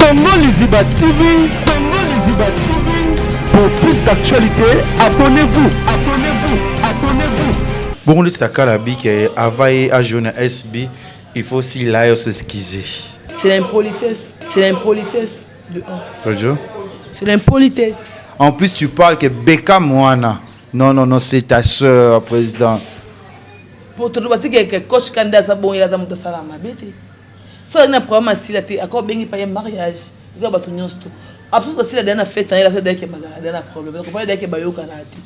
Congo Liziba TV, Congo Liziba TV. Pour plus d'actualités, abonnez-vous, abonnez-vous, abonnez-vous. Bongo neti na kala bike avant ye ajoue na SB, il faut sila yo s'excuser. C'est l'impolitesse, c'est l'impolitesse de un. Tojo. C'est l'impolitesse. En plus tu parles que Beckham wana. Non non non, c'est ta sœur, président. Po toloba te ke coach Kanda aza bon, ye aza moto asala mabe te. So azali na problème asila te, ako bengi pa ye mariage. Eza bato nyonso to. Absence asila deya na fête na ye, asila deya ke bazala deya na problème. Parce que papa deya ke bayokana te.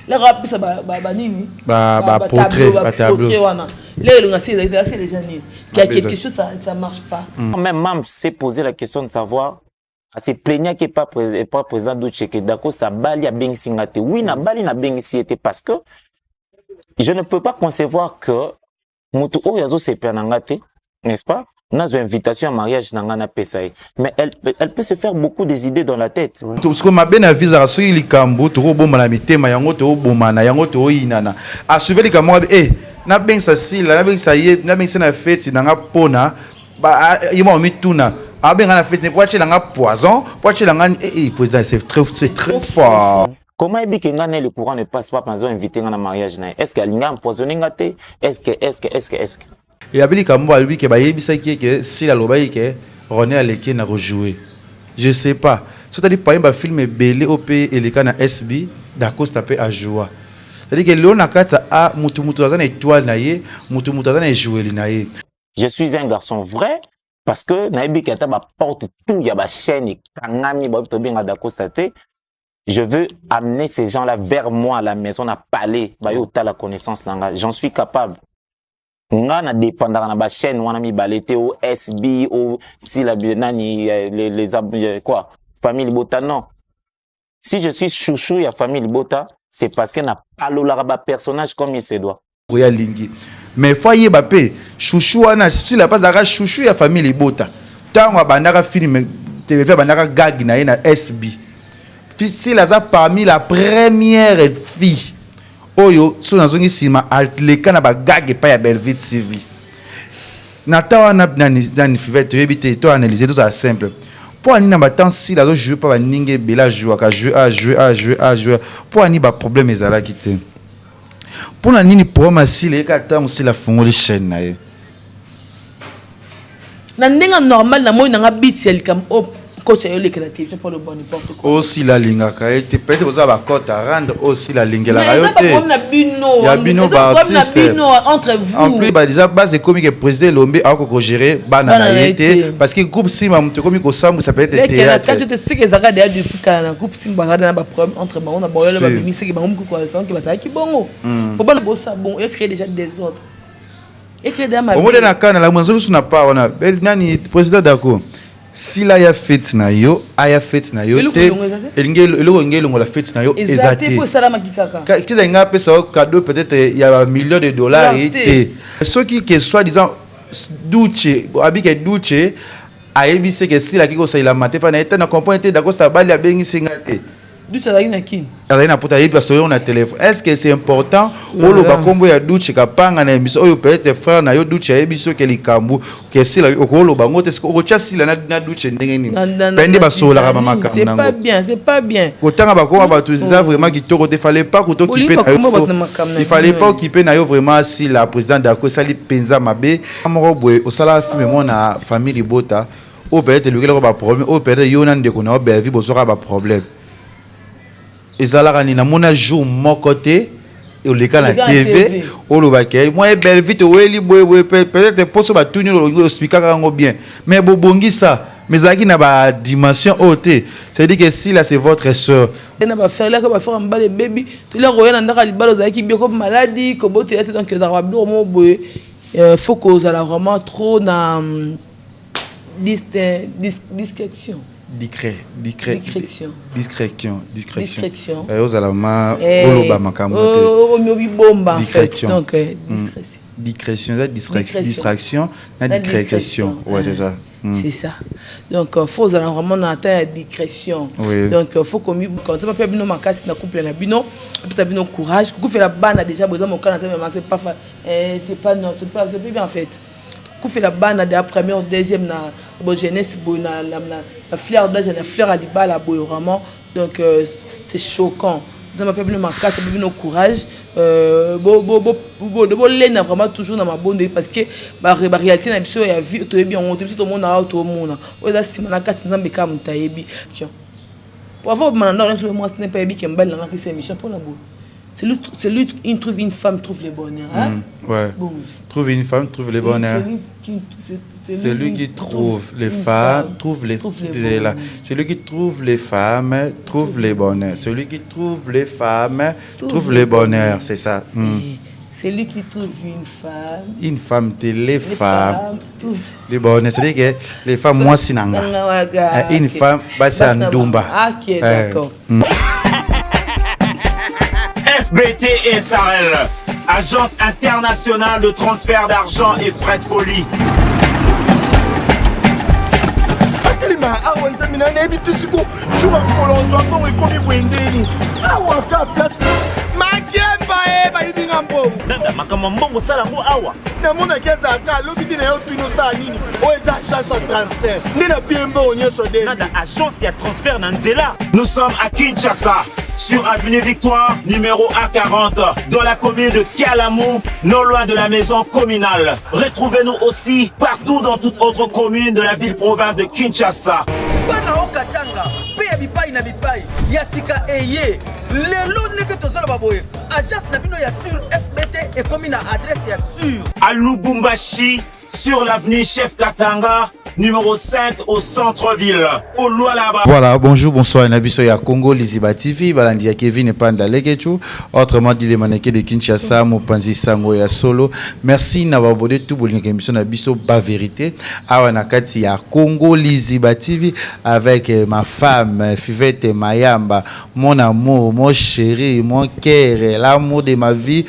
Laka apesa ba ba ba nini? Ba ba portrait, ba tableau wana. Lelo elonga asila ezali te, asila déjà nini? Qu'il y a quelque chose ça marche pas. Même Mam s'est posé la question de savoir ase plaignaki epa epa président Duche que Dacosta abali abengisi nga te. Oui, nabali nabengisi ye te parce que je ne peux pas concevoir que moto oyo azosepela na nga te, n'est-ce pas? Nazwa invitation ya mariage na nga napesa ye. Mais elle peut se faire beaucoup des idées dans la tête. Sikoyo mabe na vie ezalaka soki likambo tokobomba na mitema yango, tokobomana yango, tokoyinana. Asuve likambo moko eh, nabengisa Sila, nabengisa ye, nabengisa na feti na nga mpona ye moko mituna abenga na feti po atiela nga poison, po atiela nga eh, eh, président, c'est très fort. Comment yebi ke nga na le courant ne passe pas, nazo invité nga na mariage na ye? Est ce que alinga empoisonné nga te? Est ce que, est ce que, est ce que, est ce que? Eyabi likambo alobi ke bayebisaki ye ke Sila alobaki ke René aleki na kojouer. Je sais pas so tali parmi bafilm ebele oyo mpe eleka na SB, Dacosta mpe ajoua. C'est-à-dire ke lelo na kati ya a mutu mutu aza na étoile na ye, mutu mutu aza na ejoueli na ye. Je suis un garçon vrai parce que nayebi ke ata baporte tout ya bachaîne ekangami, bayebi tobenga Dacosta te. Je veux amener ces gens-là vers moi à la maison, na palais, bayo la connaissance na nga. J'en suis capable. Nga na dépendaka na bachaîne wana mibale te, o SB o sila nani, les quoi, famille Libota. Non, si je suis chouchou ya famille Libota, c'est parce que na palolaka bapersonnage comme il se doit. Oyo alingi, mais faut ayeba mpe chouchou wana. Sila mpe azalaka chouchou ya famille Libota ntango abandaka film TV, abandaka gag na ye na SB. Sila aza parmi la première fille oyo so nazongi nsima aleka na bagag epai ya Bellevue TV na ta wana. Nani Fivete, toyebi te, to analyse, tozala simple. Mpo ani na batemps Sila azojoue mpa baninga ebele, ajouaka, ajoue, ajoue, ajoue, ajoue, mpo ani baproblème ezalaki te? Mpo na nini problème asila eyeka ntango Sila afungoli chaîne na ye? Na ndenge normal na moi nanga biti ya likambo oyo coach ayolekela télévision mpo aloba n'importe quoi. Osila alingaka ye te, peut-être boza bacote à rendre, osila alingelaka yo te. Na bino. Ya bino baartiste. Entre vous. En plus ba base ekomi ke président Elombe akoki kogérer bana na ye te, parce que groupe Simba moto ekomi kosambwisa peut-être théâtre. Kati te, seke ezalaka deya depuis kala na groupe Simba, bazalaka na baproblème entre bango na bango. Babimi seke bango moko bazalaki, bazalaki bongo po bana bosa bongo ecréer déjà désordre, ecréer déjà mabe. Omode na kana la mwanzo na pa wana nani, président Dako, Sila ya fete na yo, aya fete na yo te, elingi eloko elingi elongola fete na yo eza te. Kita nga apesa yo cadeau peut-être ya bamillion de dollars te, soki ke soit disant Duche abike, Duche ayebi se ke Sila aki kosalelama te mpa na ye te. Na comprendre te, Dakosta bali abengisi nga te. Duche azalaki na Kini. Azali na Poto, ayebi basoyo na telefone. Est ce que c'est important oloba nkombo ya Duche Kapanga na émission oyo? Peut-être frère na yo Duche ayebi soki likambo ke Sila okoloba yango te. Okotya Sila na Duche ndenge nini? Mpe nde basololaka bamakambo nango. C'est pas bien, c'est pas bien. Kotanga bakoma bato eza vraiment kitoko te. Fallait pas kotokipe na yo, il fallait pas okipe na yo vraiment Sila. Président Dako, esali mpenza mabe moko boye. Osala film mo na famille Libota oyo peut-être elukelako baproblème, oyo peut-être yo na ndeko na yo Belvi bozwaka baproblème. Ezalaka nini? Namona jour moko te oleka na TV olobaki mwa Belvi toweli boye boye. Peut-être mposo batuni, oexpliquaka yango bien, mais bobongisa, mais ezalaki na badimension oyo te. C'est-à-dire que Sila, c'est votre sœur. Na bafrère, laka bafrère mibale ebebi, tolia koya na ndako ya libala, ozalaki bien, ko maladi kobotela te. Donc ezalaka babiloko moko boye, faut kozala vraiment trop na discrétion. Discret, discret. Discrétion. Discrétion, discrétion. Discrétion. Ozala ma oloba makambo te. Omibomba en fait, donc discrétion. Discrétion eza distraction na discrétion, ouais, c'est ça. C'est ça. Donc faut ozala vraiment na temps ya discrétion. Donc faut komi nzambe mpe bino makasi na couple na bino, apesa bino courage kokufela bana. Déjà boza mokana Nzambe, c'est pas, c'est pas, non, c'est pas, c'est bien en fait. Kufela bana de la première, deuxième na bo jeunesse boye, na fleur d'âge, na fleur ya libala boye, vraiment. Donc c'est choquant. Nzambe ape bino makasi, ape bino courage, bolenda vraiment toujours na mabondeli, parce que baréalité na biso ya vie, toyebi yango te. Biso tomona awa, tomona oyo eza nsima na kati. Nzambe kaka moto ayebi. Po avant obima na ndako na biso, mwasi ne mpe ayebi ke mobali nanga akisa émission mpona boye. Celui qui trouve une femme trouve le bonheur. Hein? Ouais. Bon. Trouve une femme, trouve le bonheur. Celui qui trouve les femmes, trouve les trouve le là. bonheur. Celui qui trouve les femmes, trouve les bonheur. Celui qui trouve les femmes, Trouve trouve le le bonheur. C'est ça. Et celui qui trouve une femme, Une femme, t'es les les femmes. femmes trouve Le bonheur. C'est-à-dire que les femmes, moi, sinanga. Une femme, bah, c'est un ndumba. Ah, ok, d'accord. FBT SARL, agence internationale de transfert d'argent et frais de colis. Atelema awa, nzambe na nayebi te siko jour ya mokolo ozwa mbongo ekomi boye ndeni awa ka place makemba e bayibi nga mbongo. Nanda, makambo ya mbongo osala yango awa. Namonaki ezalaka alobi te na yo tuni osala nini. Oyo eza agence ya transfert nde napie mbongo nyonso de. Nanda, agence ya transfert na nzela. Nous sommes à Kinshasa, sur avenue Victoire, numéro A40, dans la commune de Kalamu, non loin de la maison communale. Retrouvez-nous aussi partout dans toute autre commune de la ville-province de Kinshasa. Bana okatanga mpe ya bipai na bipai ya sika eye lelo ndenge tozoloba boye, agence na bino ya sur FBT ekomi na adresse ya sur. À Lubumbashi, sur l'avenue Chef Katanga, numéro 5 au centre-ville, au Lualaba. Voilà, bonjour, bonsoir, na biso ya Congo Liziba TV, balandi ya Kevin Panda Lekechu, autrement dit les mannequins de Kinshasa, mopanzi sango ya solo. Merci na babode tout bolinga émission na biso ba vérité. Awa na kati ya Congo Liziba TV avec ma femme Fivette Mayamba, mon amour, mon chéri, mon cœur, l'amour de ma vie.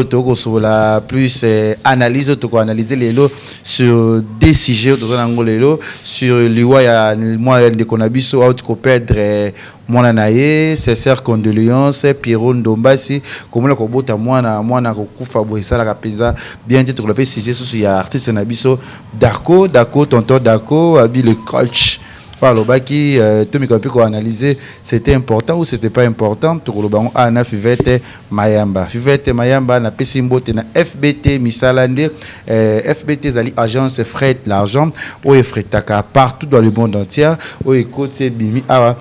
Toko sur la plus analyse, toko analyser lelo sur des sujets, toko nango lelo sur liwa ya mwa ndeko na biso auti koperdre mwana na ye. Sincère condoléance, Pierrot Ndombasi. Komona kobota mwana, mwana kokufa boye esalaka mpenza bien te. Tokola mpe sujet susu ya artiste na biso Darko, Darko, tonton Darko abi le coach po alobaki tomeka mpe koanalyse, c'était important ou c'était pas important. Tokoloba yango awa na Fivete Mayamba. Fivete Mayamba, napesi mbote na FBT misala nde FBT ezali agence fret l'argent oyo efretaka partout dans le monde entier. Oyo ekoti ebimi awa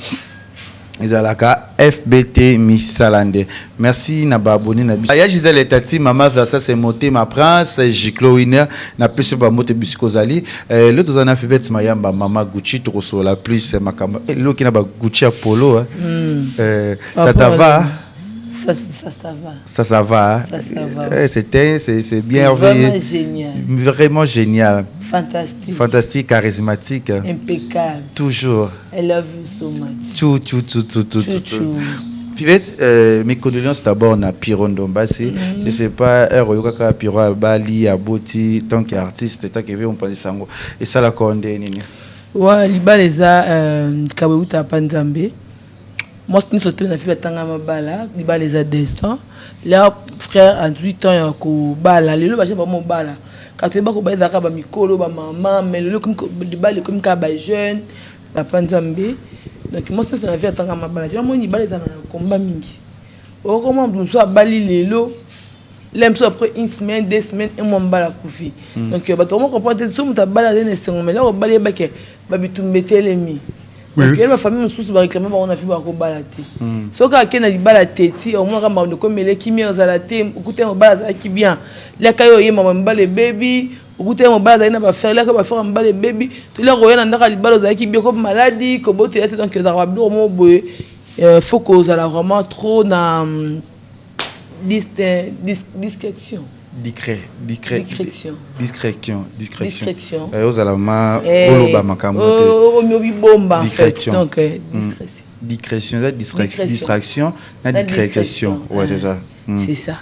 ezalaka FBT misala nde. Merci na baabonné na biso ya Gisele Tati, mama Versas, motema prince Giclo Winner, napesi bambote bisika ozali. Lelo toza na Fivete Mayamba, mama Gucci. Tokosola plus makambo. Lelo na bagucci ya polo, hein. Ça te va? Ça va. Ça va. Ça, ça va. C'est bien. C'est vraiment génial. Vraiment génial. Fantastique. Fantastique, charismatique. Impeccable. Toujours. I love you so much. Chou, chou, chou, chou, chou, chou, Chou. Fivette, mes condoléances d'abord na Pierrot Ndombasi. Je sais pas, kaka Pierrot abali, aboti, tant qu'artiste, tant que on pense sango. Et ça la konde nini. Ouais, libala eza likambo euta pa Nzambe. Mwasi nyonso te na fi batanga mabala. Libala eza destin. La frère a 8 ans ya kobala, lelo baje bamobala kasi toyeba kobala ezalaka bamikolo, bamama, mais lelo libala ekomi kaka bajeune, papa Nzambe. Donc mwasi nyonso na vie atanga mabala te. Amoni libala ezala na komba mingi. Okoma moto mosusu abali lelo, le mosusu après une semaine, 2 semaines, un mois, mobali akufi. Donc bato bamo comprendre te. So moto abali aza na esengo, mais lako obali yebake babitumba etelemi. Donc yeli bafamille mosusu baréclame bango na fi bakobala te. Soki ake na libala teti, omonaka makambo ekomela, kimia ozala te. Okuta mobali azalaki bien, leka yo oyema mobali ebebi. Okuta mobali azalaki na baaffaires, leka baaffaires ya mobali ebebi. Toleka koya na ndako ya libala, ozalaki bien, ko maladi kobotela te. Donc ezalaka babiloko moko boye, faut kozala vraiment trop na discrétion. Discret. Discrétion. Discrétion, discrétion. Discrétion. Ozala ma oloba makambo te. Omibomba en fait. Discrétion. Donc discrétion. Discrétion, eza Discrétion. distraction na Na discrétion. discrétion. Ouais, c'est ça. C'est ça.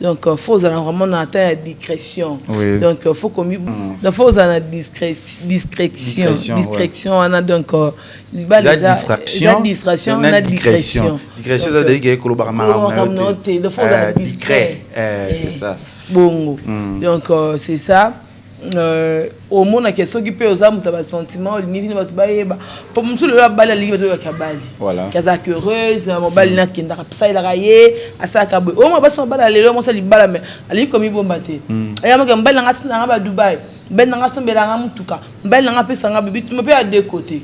Donc faut ozala vraiment na temps ya discrétion. Donc faut komi, donc faut ozala na discrétion. Discrétion, ouais. Discrétion wana. Donc libala eza distraction. Eza distraction na na discrétion. Discrétion Donc, eza deyike kolobaka makambo kolobaka na yo na te. yo te. Donc, faut ozala Discret. discret. C'est ça. Bongo. Donc c'est ça. Omonake soki mpe oza moto ya basentiment, olingi nini bato bayeba, po mosusu lelo abali, alingi bato bayebaki abali, azalaka heureuse, mobali nakendaka, asalelaka ye, asalaka boye. Omona basi mabala lelo, mwasi libala, mais alingi komibomba te. Ayamaka mobali nanga, atinanga ba Dubai, mobali nanga asombelanga mutuka, mobali nanga apesanga bituma mpe ya deux côté.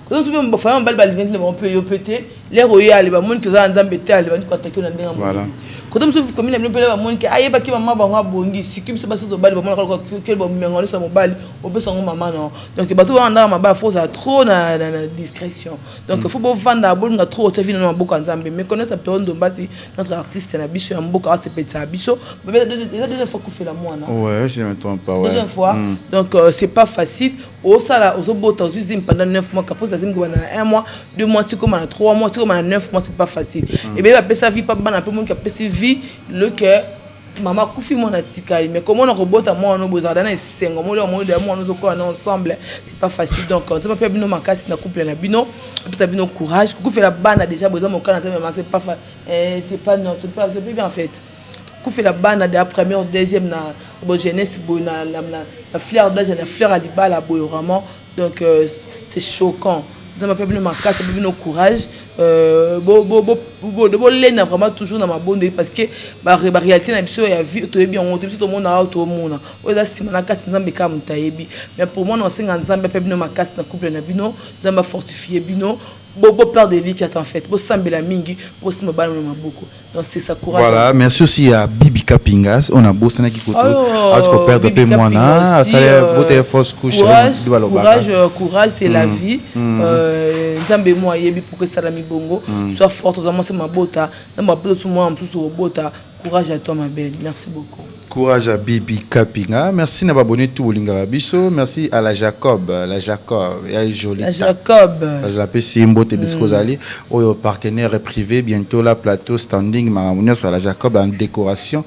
Kozo mpe bafamille mobali balingi ntina bango mpe yo mpe te. Lere oyo ale bamoni ke oza na Nzambe te, ale bandi koatake na ndenge ya kote mosusu. Komi na bino mpe bamoni ke ayebaki mama bango abongi. Siki biso basi tobali, bamonaka kele bomengo nyonso ya mobali opesa yango mama no. Donc bato bavandaka mabala, faut ozala trop na discrétion. Donc faut bovanda, bolinga trop otia vie na maboko ya Nzambe. Mais connaisse Pero Ndombasi, notre artiste na biso ya mboka, asepelisa biso. Eza deuxième fois kufela mwana. Ouais, je me trompe pas, ouais. Deuxième fois. Donc c'est pas facile. Osala, ozobota, ozwi zemi pendant 9 mois, kaposa zemi kobanda na 1 mois, 2 mois, ti koma na 3 mois, ti koma na 9 mois, c'est pas facile. Ebele bapesa vie pa bana mpe moki apesi vie le ke mama akufi, mwana atikali. Mais komona kobota mwana boye, ezalaka na esengo moli omoni ya mwana ozokola na ensemble, c'est pas facile. Donc Nzambe apesa bino makasi na couple na bino, apesa bino courage. Kokufela bana déjà boza mokana Nzambe, ma c'est pas, non, c'est pas, c'est bien en fait. Kufela bana de la première, deuxième na bo jeunesse boye, na fleur d'âge, na fleur ya libala boye, vraiment, donc c'est choquant. Nzambe apesa bino makasi, apesa bino courage. Bolenda vraiment toujours na mabondeli, parce que baréalité na biso ya vie, toyebi yango te. Biso tomona awa, tomona oyo eza nsima na kati, Nzambe kaka moto ayebi. Mais pour moi, naosenga Nzambe ape bino makasi na couple na bino, Nzambe afortifie bino, boperdre elikya en fait, bosambela mingi, bosimba bana na maboko. Donc c'est ça, courage. Voilà, merci aussi à Bibi Kapingas. On a bossé na kikoto. Oh, a perdre peu mwana, ça beauté fausse couche. Courage, courage, courage, c'est la vie. Nzambe mo ayebi pourquoi esalami bongo. Sois forte, oza mwasi mabota, Nzambe apesa so mwana mosusu obota. Courage à toi, ma belle. Merci beaucoup. Courage à Bibi Kapinga. Merci na babonné tout bolingaka biso. Merci à la Jacob, la Jacob, ya joli. La Jacob. Napesi mbote bisiko ozali. Oyo partenaire privé, bientôt la plateau standing makambo nyonso ya la Jacob en décoration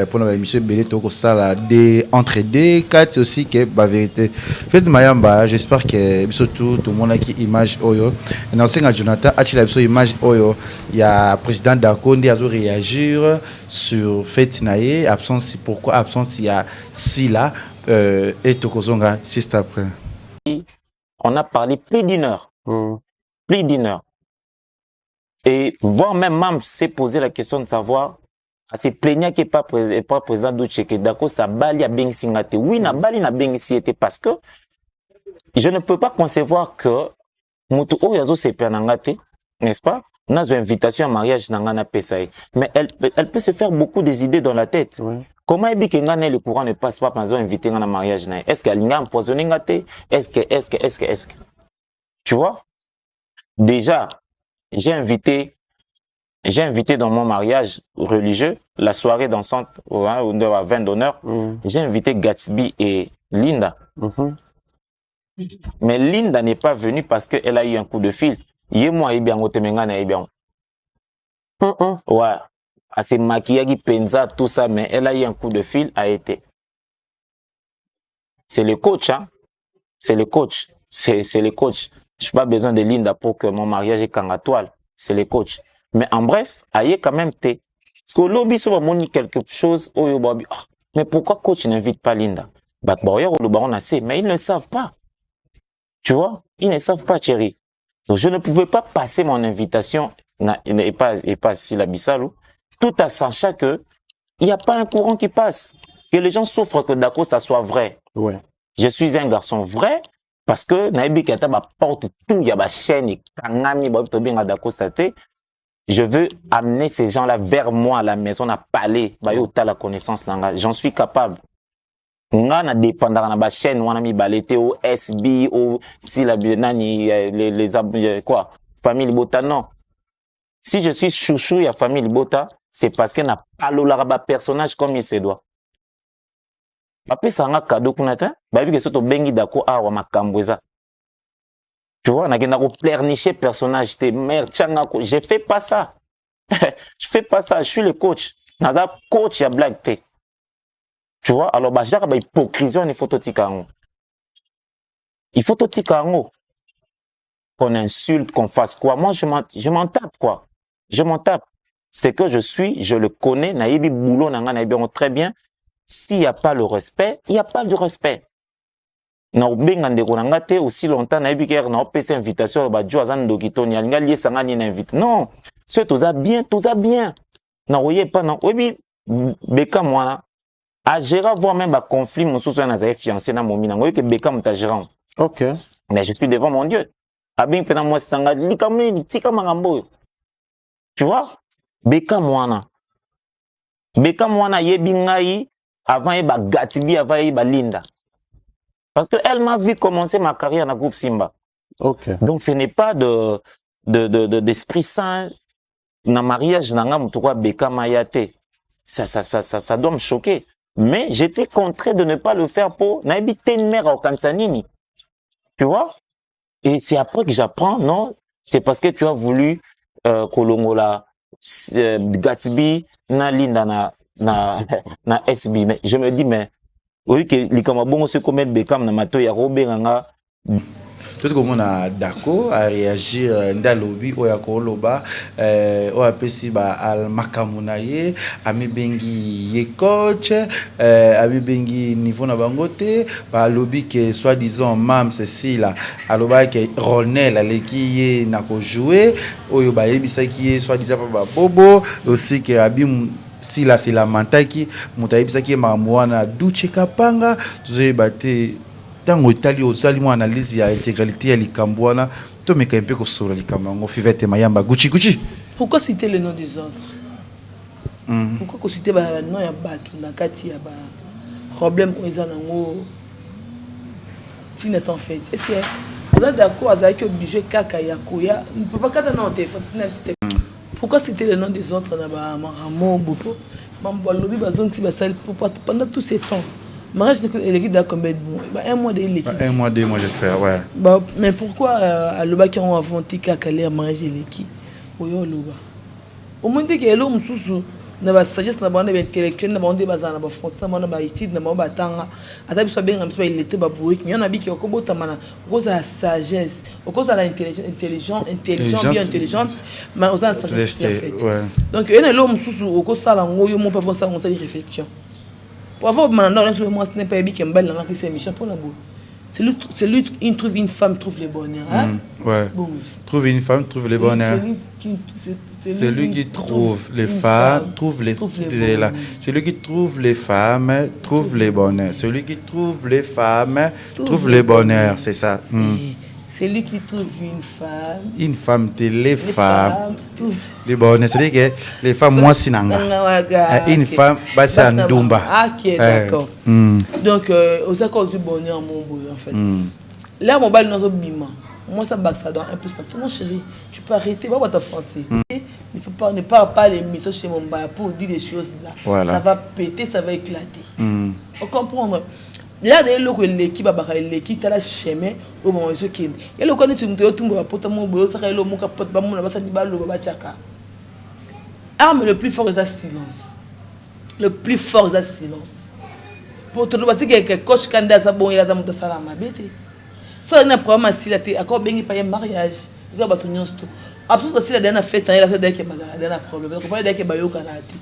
mpona baémission ebele tokosala de entre deux quatre aussi ke bavérité. Fait Mayamba, j'espère que biso tout tomonaki image oyo. Naosenga Jonathan atila biso image oyo ya président Dako nde azo réagir sur fête na ye, absence, pourquoi absence ya Sila, et tokozonga juste après. On a parlé plus d'une heure. Plus d'une heure. Et voire même Mam s'est posé la question de savoir, à se plaignant qu'il pas, pas président Douche, que d'accord, ça bali abengisi nga te. Oui, na bali na bengisi était parce que je ne peux pas concevoir que moto oyo azosepela na nga te, n'est-ce pas? Nazo invitation à mariage na nga napesa ye. Mais elle peut se faire beaucoup des idées dans la tête. Comment ebi ke nga na le courant ne passe pas, nazo invité nga na mariage na ye? Est-ce que alinga empoisonné nga te? Est-ce que, est-ce que, est-ce que, est-ce que? Tu vois? Déjà, j'ai invité dans mon mariage religieux, la soirée dansante, hein, au à 20 d'honneur, j'ai invité Gatsby et Linda. Mais Linda n'est pas venue parce qu'elle a eu un coup de fil. Ye moi ayebi yango te, mais nga nayebi yango. Ouais. Elle s'est maquillée, qui penza, tout ça, mais elle a eu un coup de fil, a été. C'est le coach, hein. C'est le coach. C'est le coach. Je n'ai pas besoin de Linda pour que mon mariage est kanga toile. C'est le coach. Mais en bref, aye quand même te. Parce que lobi so bamoni quelque chose oyo babi, ah, mais pourquoi coach n'invite pas Linda? Bato baoya koloba on a sait, mais ils ne savent pas. Tu vois? Ils ne savent pas, Thierry. Donc je ne pouvais pas passer mon invitation et pas Sila Bissalou, tout en sachant que il n'y a pas un courant qui passe. Que les gens souffrent que Dacosta soit vrai. Je suis un garçon vrai parce que nayebi ke ata baporte tout ya bachaîne ekangami, bayebi tobenga Dacosta te. Je veux amener ces gens-là vers moi à la maison, na palais, bayo la connaissance na nga. J'en suis capable. Nga na dépendaka na bachaîne wana mibale te, o SB o Sila nani, les quoi, famille Libota, non. Si je suis chouchou ya famille Libota, c'est parce que na palolaka ba personnage comme il se doit. Bapesaka nga cadeau kuna te, bayebi ke so tobengi Dako awa, makambo eza. Tu vois, nakenda kopleurnicher personnage te, mare tianga ko, je fais pas ça, je fais pas ça. Je suis le coach, naza coach ya blague te. Tu vois? Alors bajaka bahypocrisie wana, il faut totika yango, il faut totika yango. Qu'on insulte, qu'on fasse quoi, moi je m'en tape, quoi, je m'en tape. C'est que je suis, je le connais, nayebi boulot na nga, nayebi yango très bien. S'il y a pas le respect, il y a pas de respect. Nakobenga ndeko na nga te aussi longtemps nayebi ke heure naopesa invitation aloba jo aza ndoki toni alingi aliesa nga nini na invite. Non, soki toza bien, toza bien. Nakoya epa na oyebi Beckham wana agéra voire même ba conflit mosusu wana nazali fiancé na momi nango oyebi ke Beckham moto agéra. Ok. Mais je suis devant mon Dieu. Abengi mpe na mwasi na nga likambo nini tika makambo oyo. Tu vois? Beckham wana. Beckham wana ayebi ngai avant yeba Gatibi, avant yeba Linda. Parce que elle m'a vu commencer ma carrière dans le groupe Simba. Ok. Donc ce n'est pas de d'esprit saint na mariage na nga mutu kwa Beckham aya te. Ça doit me choquer. Mais j'étais contraint de ne pas le faire pour nayebi te mère okanisa nini. Tu vois? Et c'est après que j'apprends, non? C'est parce que tu as voulu kolongola Gatsby na Linda na SB. Mais je me dis, mais oui que likambo bongo se komet Beckham na mato ya robenga. Tout comme on a d'accord à réagir ndalobi oya koloba oya pesi ba al makamu na ye ami bengi ye coach ami bengi niveau na bango te ba lobi que soi-disant Mam Cécile aloba que Ronel aleki ye na ko jouer oyo ba yebisaki ye soi-disant pa ba bobo aussi que abim Sila se lamentaki moto ayebisaki ye makambo wana Duche Kapanga tozoyeba te. Tango etali osali mwa analyse ya intégralité ya likambo wana tomeka mpe kosola likambo yango Fivette Mayamba Gucci Gucci. Pourquoi citer le nom des autres? Pourquoi citer ba nom ya bato na kati ya ba problème oyo eza nango tina en fait? Est-ce que vous êtes d'accord azalaki obligé kaka ya koya papa kata na téléphone tina citer? Pourquoi citer le nom des autres na ba maramo bopo mambo balobi bazongi basali pendant tout ce temps? Mariage eleki da combien de mois? Bah, 1 mois de eleki. 1 mois, 2 mois, j'espère, ouais. Bah, mais pourquoi alobaki yango avant tika kale mariage eleki? Oyo loba. Au moins que elo mususu na ba sagesse na bana ba intellectuel na bana bazana na ba français na bana ba études na bana batanga. Ata biso benga biso ba illettré ba bourrique. Mais on a bi ki okobota mana okoza la sagesse, okoza la intelligent, intelligent bien intelligente, mais oza la sagesse en fait. Ouais. Donc ena elo mususu okosala ngoyo mo pa fonsa ngosali réflexion. Pour avoir maintenant, moi, ce n'est pas bien qu'il y ait une émission pour la boue. Celui qui trouve une femme trouve le bonheur. Hein? Ouais. Bon. Trouve une femme trouve le bonheur. Celui Celui qui trouve les femmes trouve les trouve les là. bonheurs. Celui qui trouve les femmes trouve les bonheurs. Celui qui trouve les femmes Trouve trouve les le bonheur, bonheurs. c'est ça. Et celui qui trouve une femme. Une femme, t'es les Les femmes. femmes trouvent Les bonheurs, c'est-à-dire que les femmes, moi, c'est nanga. Nanga, Une ok. femme, bah, c'est Bah, c'est Ndumba. Ah, ok, d'accord. Donc, aux accords du bonheur, mon beau, en fait. Là, mon bal, nous avons bima. Moi, ça bat ça dans un peu ça. Mon chéri, tu peux arrêter, va voir ta français. Ne faut pas, ne parle pas les missions chez mon bal pour dire des choses là. Voilà. Ça va péter, ça va éclater. On comprend. Là, d'ailleurs, l'équipe, l'équipe, t'as la chemin au moment où ils sont qui. Et le connaît, tu me dis, tu me portes mon boulot, ça, le mot capote, bah, mon, ça, bah, le, bah, tchaka. Arme le plus fort, c'est le silence. Le plus fort, c'est le silence. Pour te dire que coach Kanda, ça, bon, il a des ça, ma bête. Soit il y a un problème à Sila, t'es encore bien, il y a un mariage. Il y a un bateau, absence de Sila, dernière fête, il y a un dernier problème. Donc, il y a un bayo kanati.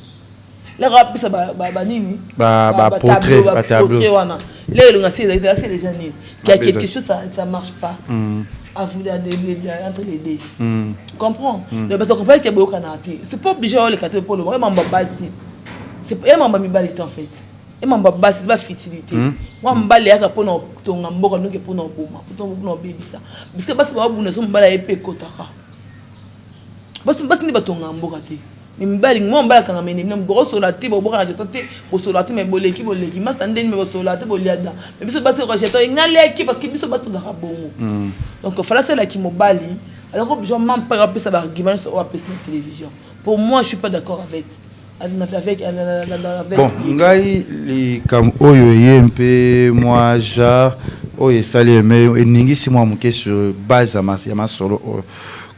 Là, rapide, ça va, va, va, nini. Ba, Ba, ba, ba, portrait, tableau, ba, ba, tableau. portrait, wana. Là, il y a c'est les gens, nini. Qu'il y a Ba, quelque besoin. chose, ça, ça marche pas. À vous entre les deux. Comprends? Donc, parce qu'on comprend qu'il y a bayo kanati. C'est pas obligé de le quartier pour le moment. Il y a un basi. C'est pas, il y a un mibali en fait. Il y a un basi, c'est pas futilité. Moi, mbali yaka pona tonga mboka noke pona boma, pona pona bebisa. Parce que basi ba buna so mbali epe kotaka. Basi basi ni batonga mboka te. Mais mbali moi mbali kanga mene mene boso la te boboka na jeto te, boso la te mais boleki boleki masta ndeni mais boso la te boliada. Mais biso basi ko jeto ngaleki parce que biso basi tozaka bongo. Donc fala c'est la ki mobali. Alors que je m'en pas rappeler ça ba argument sur la télévision. Pour moi, je suis pas d'accord avec avec, avec, avec Bon, ngai likambo oyo ye mpe mwa genre oyo esali eme eningisi mwa moke sur base ya ya masolo oyo.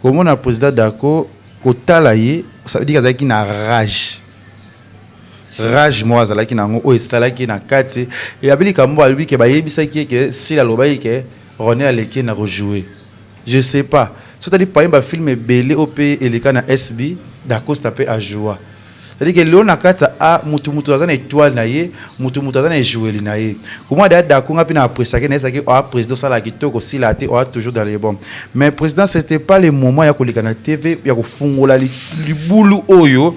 Komona président Dako kotala ye, ça veut dire azalaki na rage. Rage moko azalaki nango oyo esalaki na kati. E abi likambo alobi ke bayebisaki ye ke Sila alobaki ke René aleki na rejouer. Je sais pas. Soki otali parmi ba film ebele oyo mpe eleka na SB, Dacosta mpe ajoua. C'est-à-dire que lelo na kati ya A, mutu mutu aza na étoile na ye, mutu mutu aza na ejoueli na ye. Comment d'ailleurs Daco nga pe na appréciaki na yesaki oa président sala kitoko sila te oa toujours dans les bons. Mais président, c'était pas le moment ya koleka na TV ya kofungola libulu oyo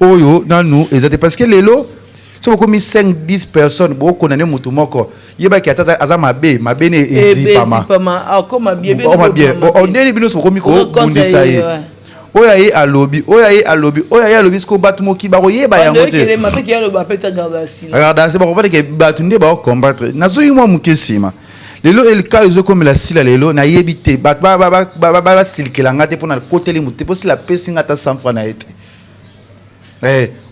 oyo nanu eza te, parce que lelo soki bokomi 5 10 personnes bokondane mutu moko, yebaki ata aza mabe mabe ne ezipama. Akoma bien. Okoma bien ondeni, bino bokomi kobundisa ye, oyo aye alobi, oyo aye alobi, oyo aye alobi. Siko bato moki bakoyeba yango te. Regardez, bakopata ke bato nde baocombattre. Nazoyi mwa moke nsima. Lelo elika ezokomela Sila, lelo nayebi te, bato basilikela nga te mpona koteli motu te, mpo Sila apesi nga ata 100 franc na ye te.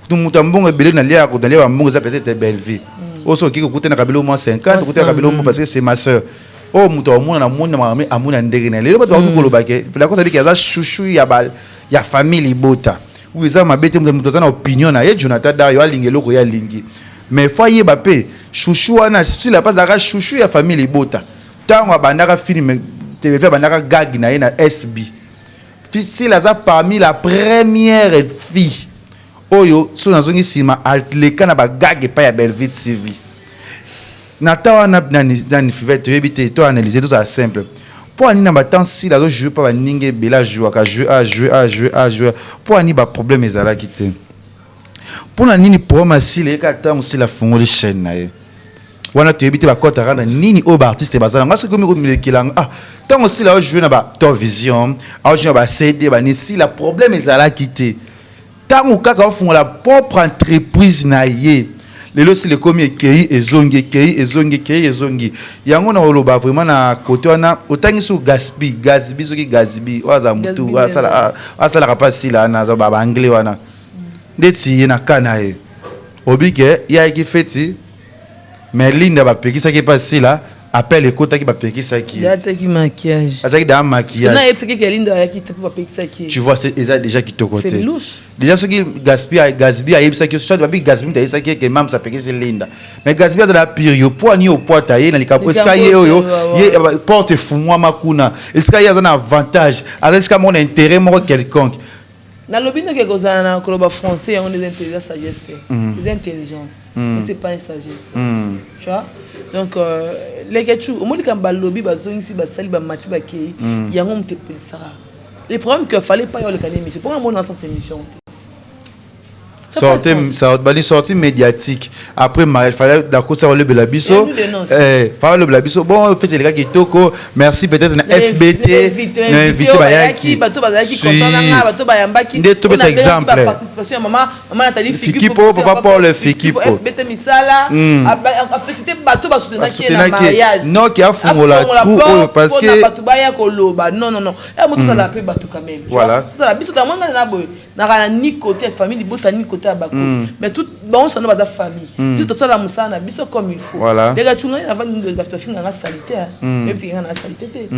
Moto ya mbongo ebele nalia nalia bambongo eza peut-être Bellevue oyo soki okiki kokutanaka bilo mwa 50, okutanaka bilo mwa, parce que c'est ma sœur. Oyo moto amona namoni na makambo amoni na ndenge na ye. Lelo bato bakomi koloba ke Lacoste abiki aza chouchou ya ba ya famille libota oyo eza mabe te. Moto aza na opinion na ye. Jonathan Dario alingi eloko ye alingi, mais faut ayeba mpe chouchou wana, Sila mpe azalaka chouchou ya famille libota. Ntango abandaka film TV, abandaka gag na ye na SB, Sila aza parmi la première fille oyo so nazongi nsima aleka na bagag epai ya Bellevue TV. Na ta wana nani nani Fivete, toyebi te, to analyse, tozala simple. Mpo ani na batemps Sila azojoue mpa baninga ebele, ajouaka joue a joue a joue a joue, mpo ani baproblème ezalaki te? Mpona nini problème ya Sila eyeka ntango Sila afungoli chaîne na ye wana? Toyebi te bakɔtaka na nini oyo baartiste baza nango. Soki omi komilekela, ah, ntango Sila aojoue na ba Top Vision, aojoue na ba CD bani, Sila problème ezalaki te. Ntango kaka ofungola propre entreprise na ye, lelo Sila ekomi ekei ezongi, ekei ezongi, ekei ezongi. Yango na koloba vraiment na côté wana otangi soki Gaspi, Gasbi, soki Gasbi oyo aza motu asalaka mpa Sila wana, aza baanglais wana ndeti ye na ka na ye obi ke ye ayaki feti, mais Linda bapekisaki epa Sila, appel ekotaki, bapekisaki ye. Atiaki maquillage. Azalaki daa maquillage. Nayebisaki ke Linda ayaki te mpo bapekisaki ye. Tu vois, c'est eza déjà kitoko C'est te. louche. Déjà soki Gaspi, Gasbi ayebisaki, soit babi Gasbi mutu ayebisaki ke mams apekisi Linda, mais Gasbi azala pire yo po ani opwata ye na likambo esika ye oyo ye porte efungwama kuna, esika ye aza na avantage, aza esika moko na intérêt moko quelconque. Nalobi noki kozala na koloba français yango nde eza intelligence, sagesse te. Eza intelligence, mais c'est pas une sagesse, tu vois. Donc Lekechu, omoni kambo balobi, bazongisi, basali, bamati, bakei, yango moto epelisaka le problème que fallait pas yoleka na émission mpo nga mona sens émission te. Sortie, bani sortie médiatique après mariage, fallait dakosa olobela biso, fallait olobela biso. Bon, fait eleka kitoko, merci. Peut-être na FBT na invité bayaki. Bato bazalaki content na nga, bato bayambaki. Nde topesa exemple. Participation ya mama, mama Nathalie. Fikipo, papa Paul Fikipo. FBT misala, afélicité bato basoutenaki ye na mariage. Noki afungola trou oyo parce que bato baya koloba non, non, non, ya moto tozala mpe bato quand même. Voilà. Tozala biso tamwanga na boye naka na ni côté ya famille libota ni côté ya bakoti, mais tout bango sano baza famille. Biso tosala mosala na biso comme il faut. Voilà. Leka tungani navandi, bato bafinganga saleté, yebi nga na saleté te.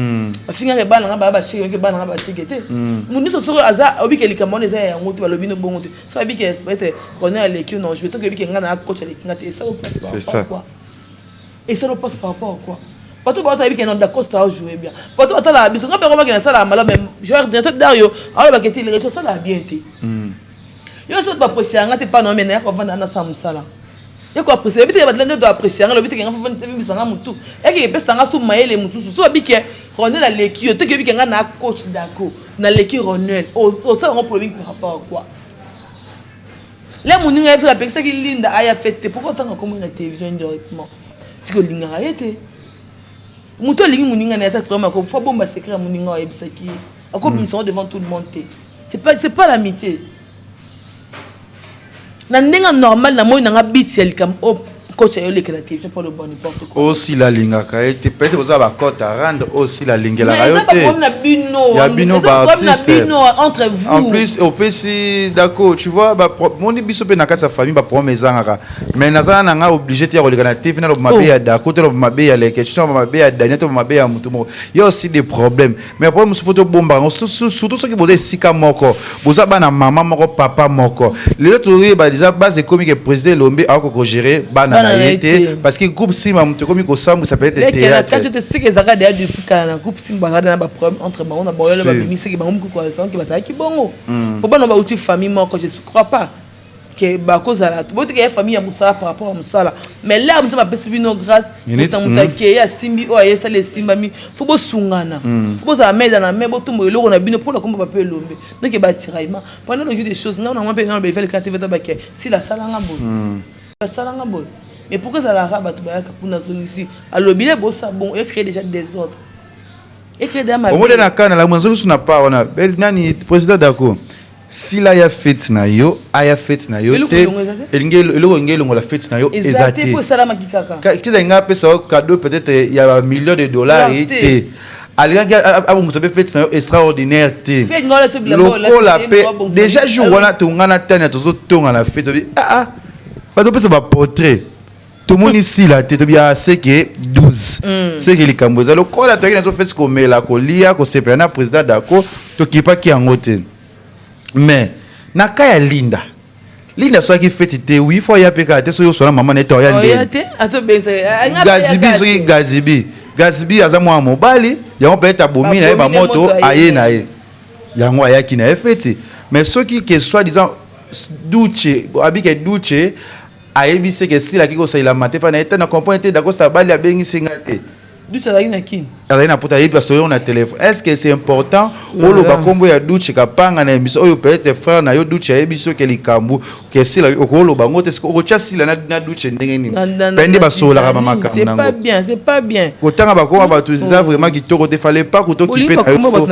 Bafingaka bana nga baya bashege, oke bana nga bashege te. Motu nyonso soki aza obike likambo wana eza ya yango te, balobi no bongo te. So abike peut-être Ronel aleki yo na joue, tango oyebike nga na coach aleki nga te, esala C'est ça. quoi? Esala passe par rapport à quoi? Bato bato ayebi ke na Dacosta ajoue bien, bato batalaka biso. Nga mpe komaki nasalaka malamu, mais joueur directeur Dario alobaka ete Lerecho asalaka bien te. Yo so bapprécie yanga te mpa na me naya kovanda nasala mosala ye koapprécie yebi te. Bato nde to apprécie yanga, lobi te ke nga vimbisanga motu eke epesanga su mayele mosusu. So babi ke Ronel aleki yo te, ke yebi ke nga na coach Daco naleki Ronel, osala yango polémique par rapport à quoi? Le moninga ye biso apekisaki Linda aya fête te, pourquoi otanga komoi na télévision indirectement? Tiki olingaka ye te. Moto alingi moninga na ye ata problème ako faut bomba secret ya moninga oyo ayebisaki ye, akobimisa yango devant tout le monde te. C'est pas l'amitié na ndenge normal. Na moi nanga biti ya likambo oyo coach ayoleka na télévision mpo aloba n'importe quoi. Osila alingaka ye te, peut-être boza bakota rendre, osila alingelaka yo te. Na bino. Ya bino. Baartiste entre vous. En plus opesi d'accord, tu vois, moni biso mpe na kati ya famille baproblème ezangaka, mais nazala na nga obligé te ya koleka na TV naloba mabe ya Dako te, loba mabe ya Leke, to mabe ya Daniel, to mabe ya motu moko. Ya aussi des problèmes, mais problème mosusu faut tobombaka yango, surtout soki boza esika moko, boza bana mama moko, papa moko. Lelo toyeba eza base ekomi ke président Elombe akoki kogérer bana na ye te, parce que groupe Simba moto ekomi kosambwisa peut-être théâtre. Seke ezalaka deya depuis kala na groupe Simba, bazalaka na baproblème entre bango na bango. Lelo babimi seke bango mokoko bazalaki bongo po bana bauti famille moko, je crois pas. Ke bakozala botika ya famille ya mosala par rapport ya mosala, mais là nzambe apesi bino grâce. Moto moto akei, asimbi oyo ayesali, esimbami. Fo bosungana, fo bozala main dans la main, botumba eloko na bino mpona komba bape elombe. Donc batiraillement pendant le des choses, ngai na mwa mpe ngai befali kaka te bake sila asalanga boye, asalanga boye. Mais pourquoi ezalaka bato bayaka kuna, azongisi, alobi le bosa bon, ecréer déjà désordre, ecréer déjà mabe. Omoni na kana la mwanzo na pa wana nani, président, d'accord, sila ya fête na yo, aya fête na yo te, elingi eloko elingi elongola fête na yo eza te. Po esalamaki kaka. Kiza nga apesa yo cadeau peut-être ya bamillion de dollars te, alingaki abongisa mpe fête na yo extraordinaire te. Lokola mpe déjà jour wana tongana tani tozotonga na fête, tobi ah bazopesa baportrait, tomoni sila te, tobi seke 12, seke likambo eza lokola toyaki nazo fête, komela, kolia, kosepela na président Dako, tokipaki yango te. Mais na ka ya Linda, Linda soki feti te, oui, fo aya mpe kaka te. Soki osola mama na ye te, oya ndeni Gazibi. Soki Gazibi, Gazibi aza mwana mobali, yango peut-être abomi na ye bamoto, aye na ye, yango ayaki na ye feti. Mais soki ke soi disant Duce abike, Duce ayebi se ke silaki kosalelama te mpa na ye te, na comprendre te. Dakosa bali abengisi nga te. Duce azalaki na Kini. Azali na poto, ayebi basolo na telefone. Est ce que c'est important oloba nkombo ya Duce Kapanga na émission oyo? Peut-être frère na yo Duce ayebi soki likambo ke Sila, okoloba yango te. Okotya Sila na Duce ndenge nini? Mpe nde basololaka bamakambo nango. C'est pas bien, c'est pas bien. Kotanga bakoma bato eza vraiment kitoko te. Fallait pas kotokipe na yo,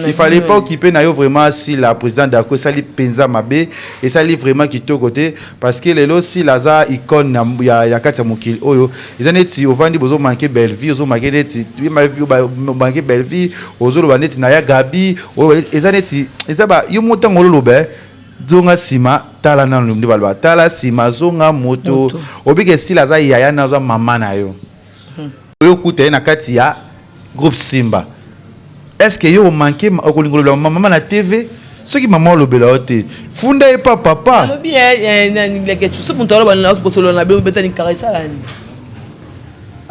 il fallait pas okipe na yo vraiment Sila. Président Dako, esali mpenza mabe, esali vraiment kitoko te, parce que lelo Sila aza icône ya kati ya mokili oyo. Eza neti ovandi, bozomanke Bellevie, ozomanke neti manke Bellevie, ozoloba neti na ya Gabi. Eza neti eza ba yo mo ntango ololoba, zonga nsima, tala nanu nde baloba, tala nsima, zonga moto. Obike Sila aza yaya na aza mama na yo, oyo okuta ye na kati ya groupe Simba. Est ce que yo omanke okolinga olobela mama na TV? Soki mama olobela yo te, funda ye pa papa. Alobi so moto aloba na bosolo na bino, betani kaka, esala nini?